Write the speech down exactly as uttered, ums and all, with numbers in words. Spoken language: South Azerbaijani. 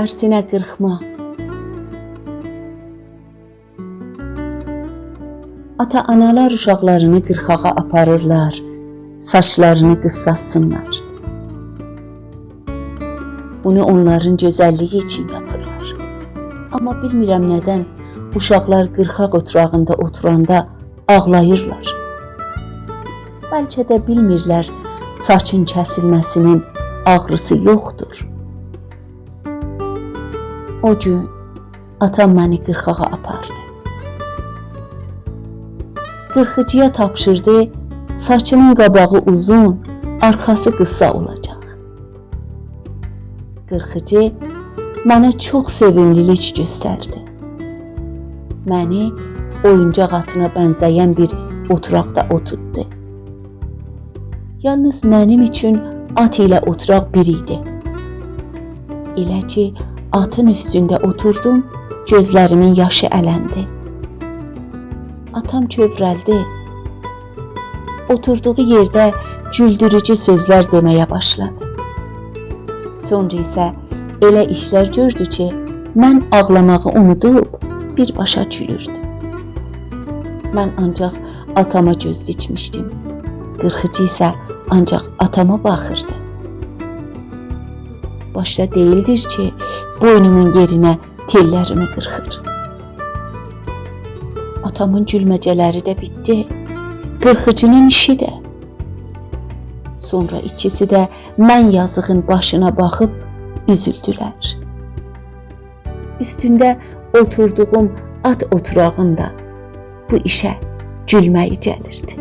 ترسینه قیرخما. آتا-آنالار اوشاقلارینی قیرخاغا آپاریرلار، ساچلارینی قیسالتسینلار. بونو اونلارین گؤزللیگی اوچون یاپیرلار. آمما بیلمیرم ندن اوشاقلار قیرخاق اوتوراغیندا اوتوراندا آغلاییرلار. بلکه ده بیلمیرلر ساچین کسیلمه‌سینین آغریسی یوخدور. او گون آتام منی قیرخاغا آپاردی. قیرخیجی‌یا تاپشیردی، ساچینین قاباغی اوزون، آرخاسی قیسا اولاجاق. قیرخیجی منه چوخ سئویملیلیک گؤستردی. منی اویونجاق آتینا بنزه‌ین بیر اوتوراقدا اوتورتدو. یالنیز منیم اوچون آت ایله اوتوراق بیر ایدی. ائله کی آتین اوستونده اوتوردوم، گؤزلریمین یاشی الندی. آتام کؤورلدی. اوتوردوغو یئرده گولدوروجو سؤزلر دئمه‌یه باشلادی. سونرا ایسه ائله ایشلر گؤردو کی، من آغلاماغی اونودوب، بیرباشا گولوردوم. من آنجاق آتاما گؤز دیکمیشدیم. قیرخیجی ایسه آنجاق آتاما باخیردی. باشدا دئییلدیر کی، بوینومون یئرینه تئللریمی قیرخیر. آتامین گولمه‌جه‌لری ده بیتدی. قیرخیجی‌نین ایشی ده. سونرا ایکیسی ده من یازیغین باشینا باخیب اوزولدولر. اوستونده اوتوردوغوم آت اوتوراغین دا بو ایشه گولمه‌یی گلیردی.